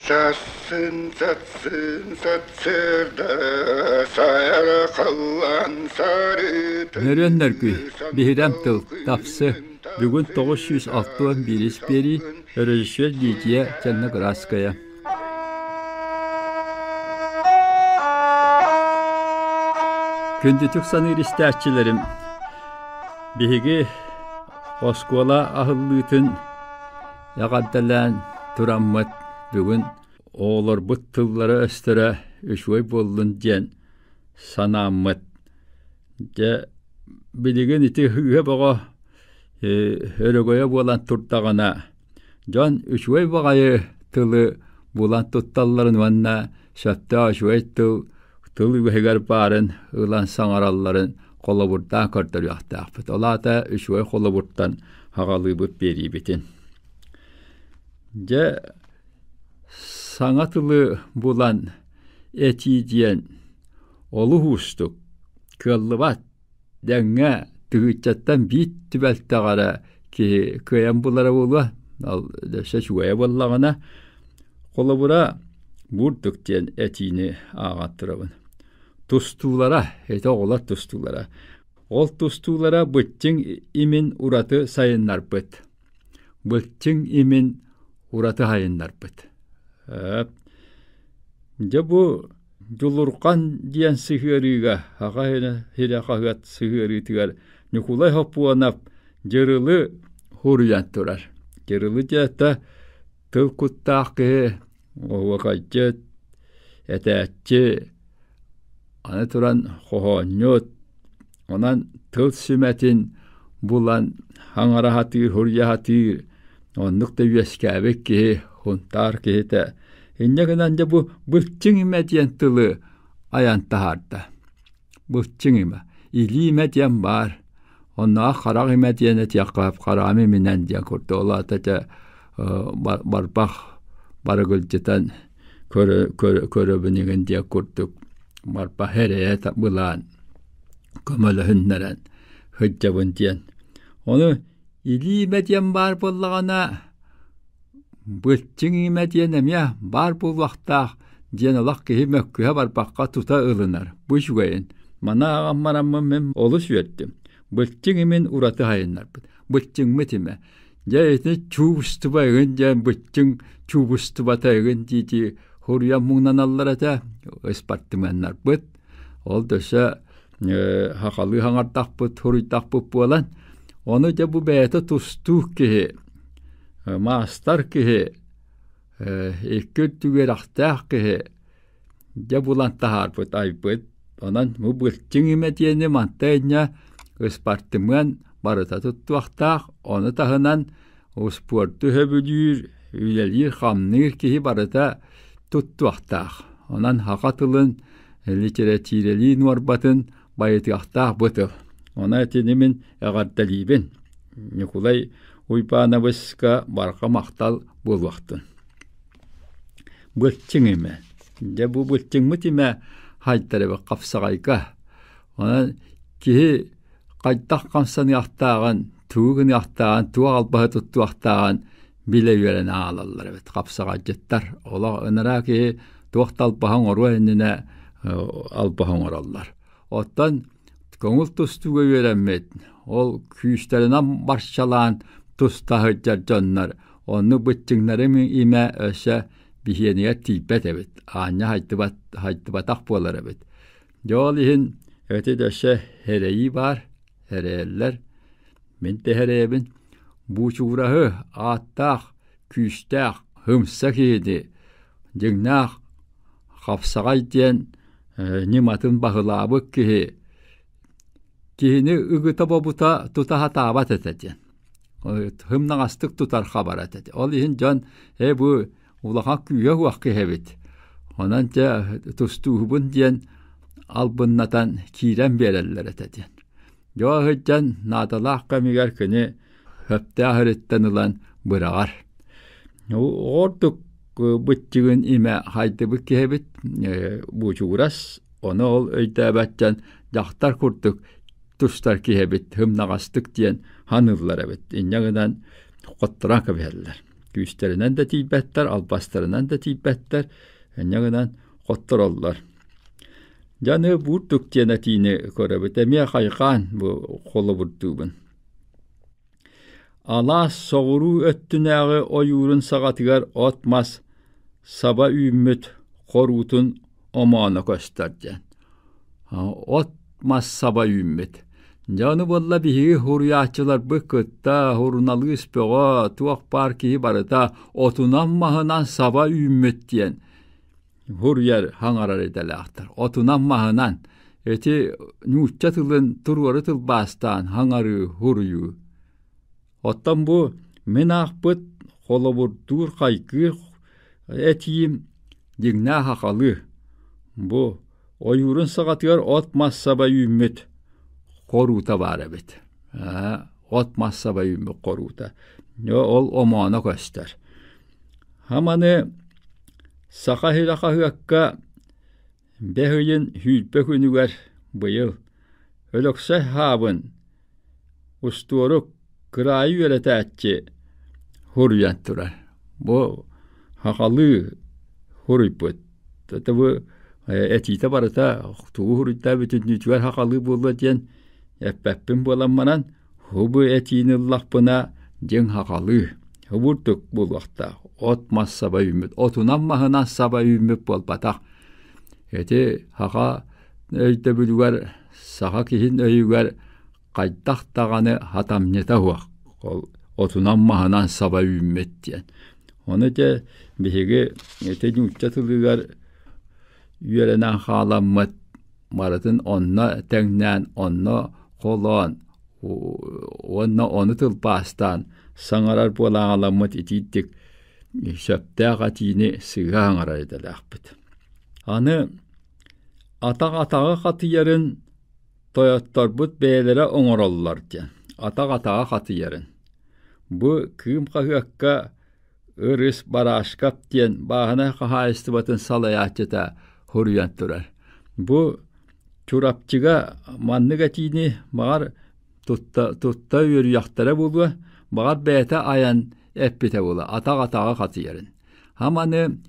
Сассын, сассын, сарсыарда сайара халлаан сарыытын Нөрүөн нөргүй, биһирэм тыл, тапсы, бүгүн 961 биэрии, өрөжүсүөр Лидия Черноградская. Күндүтүк саныыр истээччилэрим, биһиги оскуола аһыллыытын Эҕэрдэлээн тураммыт бүгүн оҕолорбут тыллара-өстөрө үчүгэй буоллун диэн санааммыт. Дьэ, билигин ити ыһыа бөҕө өрөгөйө буолан турдаҕына, дьон үчүгэй баҕайы тылы булан тутталларын уонна сөптөөх үчүгэй тыл тыл үгэһигэр баарын ылан саҥаралларын холобурдаан көрдөрүөхтээхпит. Ол аата үчүгэй холобуртан аҕалыыбыт биэриибитин. Дьэ, саҥа тылы булан этии диэн олус уустук, кыаллыбат. Дэҥҥэ тыһыынчаттан биир түбэлтэҕэ эрэ киһи кыайан булара буолуо. Ол өссө үчүгэйэ буоллаҕына, холобура, бурдук диэн этиини ааҕан турабын. Тустуулара, ити оҕолор тустуулара. Ол тустуулара быччыҥ имин ураты сайыннарбыт. Быччыҥ имин ураты сайыннарбыт. Дьэ бу Дьулурҕан диэн сыһыарыыга Саха сирэ хаһыат сыһыарыытыгар Ньукулай Хоппуонап Дьырылы суруйан турар. Дьырылы диэтэ тыл куттаах киһи, оһуокайдьыт, этээччи, аны туран хоһоонньут, онон тыл сүмэтин булан хаҥара сатыыр, суруйа сатыыр, оннук да үөскээбит киһи, Һунтаар киһитэ. Инньэ гынан дьэ бу былчыҥ имэ диэн тылы айан таһаарда. Былчыҥ имэ. Илии имэ диэн баар. Онноох харах имэ диэн этиэххэ хараам иминэн диэн курдук. Ол аата дьэ барбах барыгылдьытан көрөбүн игин диэн курдук барбах эрэйэ былаан көмөлөһүннэрэн сылдьабын диэн. Ону илии имэ диэн баар буоллаҕына Быччыҥ имэ диэн эмиэ баар буолуохтаах диэн олох киһи мөккүһэ барбакка тута ылынар. Бу үчүгэйин. Маны ааҕан бараммын мин олус үөрдүм. Быччыҥ имин ураты сайыннарбыт. Быччыҥмыт имэ. Дьэ ити чуубустуба игин диэн быччыҥ чуубустубата игин дии-дии суруйан муҥнаналлар этэ ыспартымыаннарбыт. Ол да өссө сахалыы саҥардахпыт, суруйдахпыт буолан, ону дьэ бу бэйэтэ тустуук киһи маастар киһи, икки үрдүк киһи дьэ булан таһаарбыт, айбыт. Онон бу былчыҥ имэ диэни манта инньэ ыспартымыан барыта туттуохтаах. Ону таһынан успуорду сөбүлүүр, үлэлиир-хамныыр киһи барыта туттуохтаах. Онон саха тылын литэрэтиирэлии нуорбатын байытыахтаах бу тыл. Онон итини мин эҕэрдэлиибин. Ньукулай Уйбаанабыска барҕа махтал буолуохтун. Былчыҥ имэ. Дьэ бу былчыҥмыт имэ хайдарыбы хапсаҕайга. Онон киһи хайдах хамсаныахтааҕын, тугу гыныахтааҕын, туох албаһы туттуохтааҕын билэ үөрэнэ аалаллар эбит хапсаҕайдьыттар. Олох ынараа киһи туох да албаһы оҥоруо иннинэ албаһы оҥороллор. Оттон көҥүл тустууга үөрэммит, ол күүстэринэн барчалаан туста сылдьар дьоннор оннук быччыҥнарын имэ өссө биһиэнигэр тиийбэт эбит, аанньа хайдыбат, хайдыбатах буолар эбит. Дьэ ол иһин ити да өссө эрэйии баар, эрэйэллэр. Мин да эрэйэбин. Буучугураһы ааттаах, күүстээх, ымса киһини дьиҥнээх хапсаҕай диэн ньыматын баһылаабыт киһи киһини ыгыта-бобута тута сатаабат этэ диэн. Һымнаҕастык тутар хабар этэ. Ол иһин дьон ээ бу улахан күүһэ суох киһи эбит. Онон дьэ тустууһубун диэн албыннатан киирэн биэрэллэр этэ диэн. Дьоо сылдьан наадалаах кэмигэр кини сөптөөх өрүттэн ылан быраҕар. Ордук быччыгын имэ хайдыбыт киһибит буучугурас, ону ол өйдөөбөттөн дьахтар курдук тустар киһи эбит, һымнаҕастык диэн ханыыллар эбит. Инньэ гынан хотторон кэбиһэллэр. Күүстэринэн да тиийбэттэр, албастарынан да тиийбэттэр, инньэ гынан хоттороллор. Дьэ аны буурдук диэн этиини көрөбүт. Эмиэ хайҕаан бу холобурдуубун. Алаас соҕуруу өттүнээҕи ойуурун саҕатыгар от-мас саба үүммүт хоруутун омооно көстөр диэн. От-мас саба үүммүт. Дьэ ону буолла биһиги суруйааччыларбыт кытта суруналыыс бөҕө, туох баар киһи барыта отунан-маһынан саба үүммүт диэн суруйар, хаҥарар идэлээхтэр. Отунан-маһынан ити нуучча тылын туруору тылбаастаан хаҥарыы, суруйуу. Оттон бу мин аахпыт холобурдуур хайгыыр этиим дьиҥнээх сахалыы. Бу ойуурун саҕатыгар от-мас саба үүммүт хоруута баар эбит. От-мас саба үүммүт хоруута. Ол омооно көстөр. Хаманы Саха сирэ хаһыакка бэс ыйын сүүрбэ күнүгэр быйыл Өлөксөй Хаабын устуорук кыраайы үөрэтээччи суруйан турар. Бу сахалыы суруйбут. Бу этиитэ барыта тугу суруйда бүтүннүүтүгэр сахалыы буолуо диэн эппэппин буолан баран, бу этиини ыллахпына дьиҥ сахалыы обурдук буолуохтаах. От-мас саба үүммүт, отунан-маһынан саба үүммүт буолбатах. Ити саха өйдөбүлүгэр, саха киһин өйүгэр хайдах даҕаны хатамньыта суох ол отунан-маһынан саба үүммүт диэн. Ону дьэ биһиги ити нуучча тылыгар үөрэнэн хааламмыт барытын онно тэҥнээн, онно холоон уонна ону тылбаастаан саҥарар буолааҕаламмыт итиитик сөптөөх этиини сыыһа саҥарар идэлээхпит. Аны атах атаҕы хатыйарын Тойотторбут бэйэлэрэ оҥороллор диэн, атах-атаҕа хатыйарын. Бу Кыым хаһыакка Ырыс Барашков диэн бааһынай хаһаайыстыбатын салайааччыта суруйан турар. Бу Чурапчыга маннык этиини баҕар тутта, тутта үөрүйэхтэрэ буолуо, баҕар бэйэтэ айан эппитэ буолуо, атах-атаҕа хатыйарын. Хаманы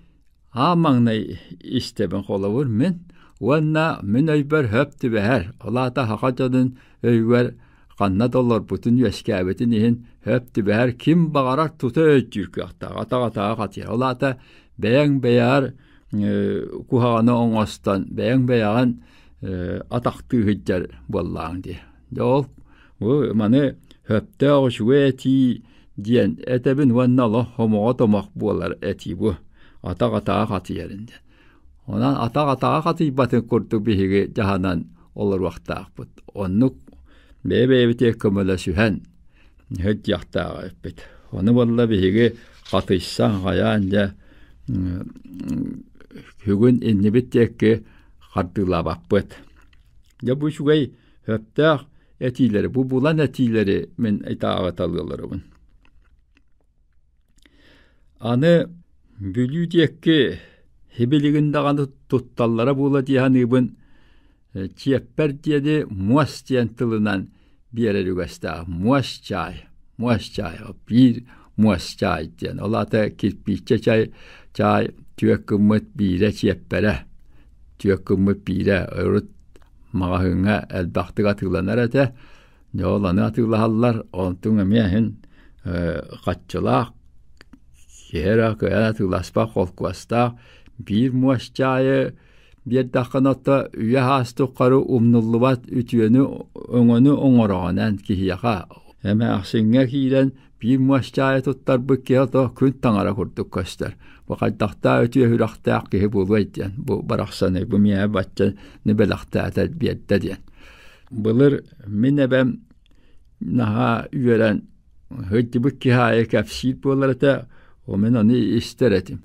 Аан маҥнай истэбин холобур мин уонна мин өйбөр хөп түбэһэр, ол аата саха дьонун өйүгэр ханна да олорбутун үөскээбитин иһин хөп түбэһэр ким баҕарар тута өйдүүр кыахтаах, атах-атаҕа хатыйар. Ол аата бэйэҥ бэйэҕэр куһаҕаны оҥостон, бэйэҥ бэйэҕин атахтыы сылдьар буоллаҕыҥ дии. Дьэ ол бу маны сөптөөх үчүгэй этии диэн этэбин уонна олох хомоҕо томох буолар этии бу атах атаҕа хатыйарын диэн. Онон атах атаҕа хатыйбатын курдук биһиги дьаһанан олоруохтаахпыт. Оннук бэйэ-бэйэбитигэр көмөлөсүһэн сылдьыахтаах эппит. Ону буолла биһиги хатыйсан хайаан дьэ бүгүн иннибит диэки хардыылаабаппыт. Дьэ бу үчүгэй сөптөөх этиилэри, бу булан этиилэри мин итааҕыталыыларыбын. Аны Бүлүү диэки сибилигин даҕаны тутталлара буола дии саныыбын, чиэппэр диэни муос диэн тылынан биэрэр үгэстээх. Муос чаай, муос чаай, биир муос чаай диэн. Ол аата кирпииччэ чай, чаай түөрт гыммыт биирэ чиэппэрэ, түөрт гыммыт биирэ урут маҕаһыыҥҥа элбэхтик атыыланар этэ. Дьэ ол аны атыылаһаллар, онтуҥ эмиэ иһин хаччылаах, киһи эрэ кыайан атыыласпат холкуостаах биир муос чаайы биэрдэххинэ ото үйэ саас тухары умнуллубат үтүөнү өҥөнү оҥороҕун эн киһиэхэ. Эмээхсиҥҥэ киирэн биир муос чаайы туттарбыт киһи ото күн таҥара курдук көстөр. Бу хайдахтаах үтүө сүрэхтээх киһи буолуой диэн бу барахсаны бу миэхэ баччаны бэлэхтээтэ биэрдэ диэн. Былыр мин эбэм наһаа үөрэн сылдьыбыт киһи аайы кэпсиир буолар этэ, ол мин ону истэр этим.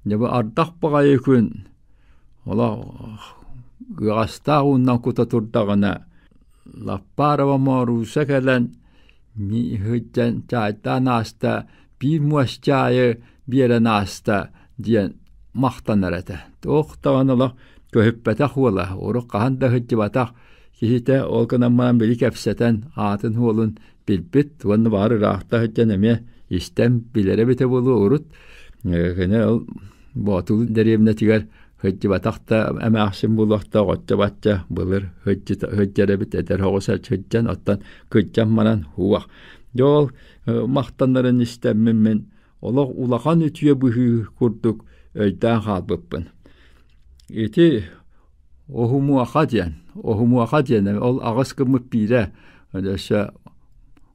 Дьэ бу ардах баҕайы күн олох ыаҕастаах ууннан кута турдаҕына Лаппаарова Мооруса кэлэн сылдьан чаайдаан ааста, биир муос чаайы биэрэн ааста диэн махтанар этэ. Туох даҕаны олох көһүппэтэх уола, урут хаһан да сылдьыбатах киһитэ ол гынан баран били кэпсэтэн аатын-суолун билбит уонна баҕар ыраахта сылдьан эмиэ истэн билэрэ эбитэ буолуо урут. Кини ол Боотулу дэриэбинэтигэр сылдьыбатах да эмээхсин буолуохтаах оччо-бачча былыр сылдьар эбит эдэр оҕус сылдьан оттон кырдьан баран уох. Дьэ ол махтанарын истэммин мин олох улахан үтүө быһыы курдук өйдөөн хаалбыппын. Ити оһумуоха диэн, оһумуоха диэн ол аҕыс гыммыт биирэ өссө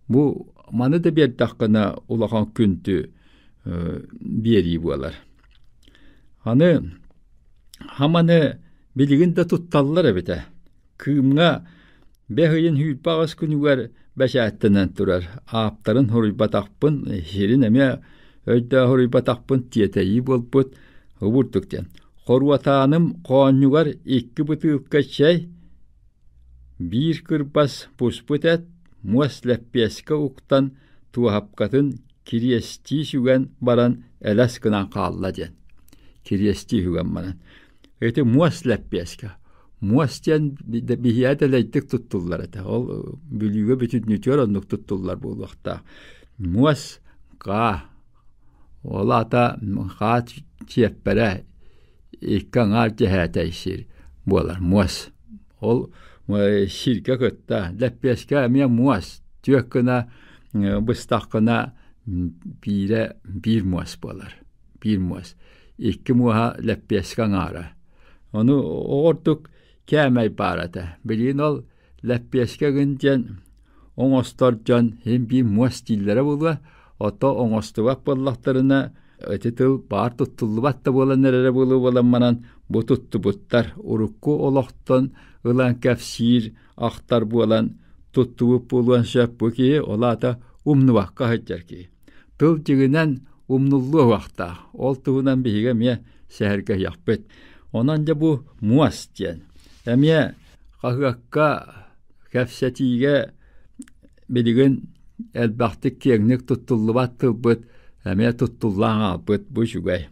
бу маны да биэрдэххинэ улахан күндү биэрии буолар. Аны хаманы билигин да тутталлар эбитэ. Кыымҥа бэс ыйын 28 күнүгэр бэчээттэнэн турар. Ааптарын суруйбатахпын, сирин эмиэ өйдөөх суруйбатахпын тиэтэйии буолбут убурдук диэн. Хоруотааным хоонньугар икки бытыылка чэй, биир кырбас буспут эт, муос лэппиэскэ уктан туоһапкатын кириэстии сүгэн баран элэс гынан хаалла диэн. Кириэстии сүгэн баран. Ити муос лэппиэскэ. Муос диэн биһиэхэ дэлэйдик туттуллар этэ. Ол Бүлүүгэ бүтүннүүтүгэр оннук туттуллар буолуохтаах. Муос хаа. Ол аата хаа чиэппэрэ икки аҥаар дьэһээтэй сир буолар муос. Ол сиргэ кытта лэппиэскэ эмиэ муос түөрт гына быстаххына биирэ биир муос буолар. Биир муос. Икки муоһа лэппиэскэ аҥаара. Ону оҕордук кээмэй баар этэ. Билигин ол лэппиэскэ гын диэн оҥостор дьон син биир муос дииллэрэ буолуо. Ото оҥостубат буоллахтарына ити тыл баар туттуллубат да буолан эрэрэ буолуо буолан баран бу туттубуттар урукку олохтон ылан кэпсиир ахтар буолан туттубут буолуон сөп бу киһи ол аата умнубакка сылдьар киһи. Тыл дьиҥинэн умнуллуо уохтаах. Ол туһунан биһиги эмиэ сэһэргэһиэхпит. Онон дьэ бу муос диэн. Эмиэ хаһыакка кэпсэтиигэ билигин элбэхтик киэҥник туттуллубат тылбыт эмиэ туттуллан хаалбыт бу үчүгэй.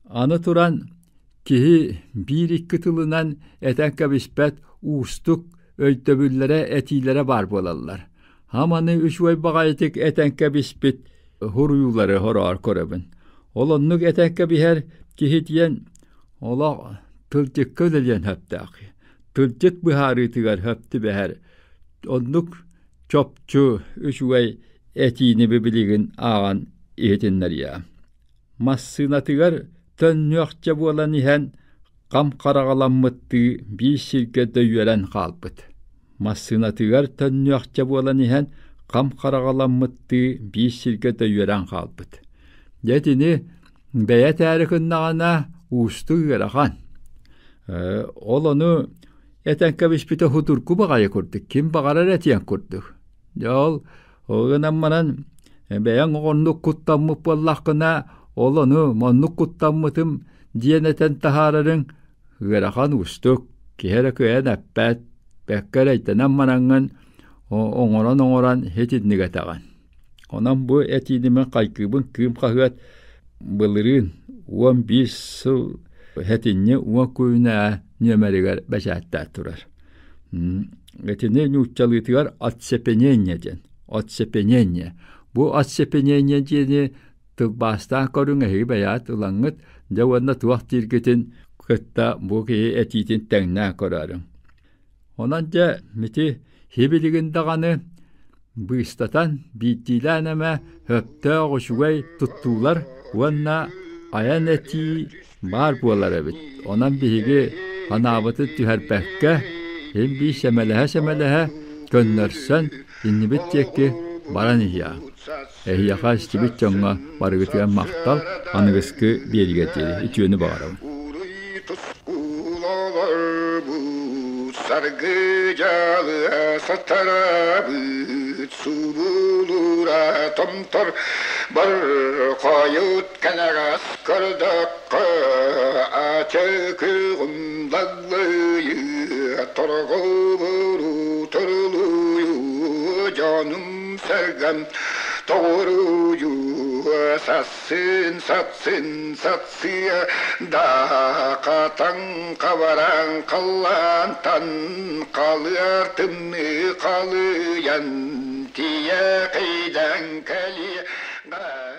Аны туран киһи биир-икки тылынан этэн кэбиспэт уустук өйдөбүллэрэ, этиилэрэ баар буолаллар. Хаманы үчүгэй баҕайытык этэн кэбиспит суруйуулары хороҕор көрөбүн. Ол оннук этэн кэбиһэр киһи диэн олох тылдьыкка үлэлиэн сөптөөх. Тылдьыт быһаарыытыгар сөп түбэһэр. Оннук чопчу үчүгэй этиини билигин ааҕан иһитиннэриэ. Массыынатыгар төннүөхчэ буолан иһэн хам хараҕаламмыттыы биир сиргэ дөйүөрэн хаалбыт. Массыынатыгар төннүөхчэ буолан иһэн хам хараҕаламмыттыы биир сиргэ дөйүөрэн хаалбыт. Дьэ итини бэйэ этээри гыннаҕына уустук ыарахан. Ол ону этэн кэбиспитэ судургу баҕайы курдук, ким баҕарар этиэн курдук. Дьэ ол ол гынан баран бэйэҥ оҕоннук куттаммыт буоллаххына, ол ону маннык куттаммытым диэн этэн таһаарарыҥ ыарахан уустук, киһи эрэ кыайан эппэт, бэккэ эрэйдэнэн бараҥҥын оҥорон-оҥорон итинник этэҕин. Онон бу этиини мин хайгыыбын Кыым хаһыат былырыын 11 сыл сэтинньи уон күнэ нүөмэригэр бэчээттээн турар. Итини нууччалыытыгар оцепенение диэн. Оцепенение. Бу оцепенение диэни тылбаастаан көрүҥ эһиги бэйэҕит ылаҥҥыт дьэ уонна туох дииргитин кытта бу киһи этиитин тэҥнээн көрөөрүҥ. Онон дьэ ити сибилигин даҕаны быыстатан биирдиилээн эмэ сөптөөх үчүгэй туттуулар уонна айан этии баар буолар эбит. Онон биһиги санаабытын түһэрбэккэ, син биир сэмэлэһэ-сэмэлэһэ көннөрсөн иннибит диэки баран иһиэҕэ. Эһиэхэ истибит дьоҥҥо барыгытыгар махтал, аныгыскы биэриигэ диэри үтүөнү баҕарабын. Саргы дьалыа сатарабыт субулура томтор бар хойут кэнэҕэс көрдөххө ачыкыгым даллыйы торҕобуру турулуйу дьонум сэргэм тоҕуруйу сассын сатсын сатсыа да хатаҥ хабараҥ халлаантан халыар тымныы халыйан. Тиийэ кыйдан кэлиэҕэ.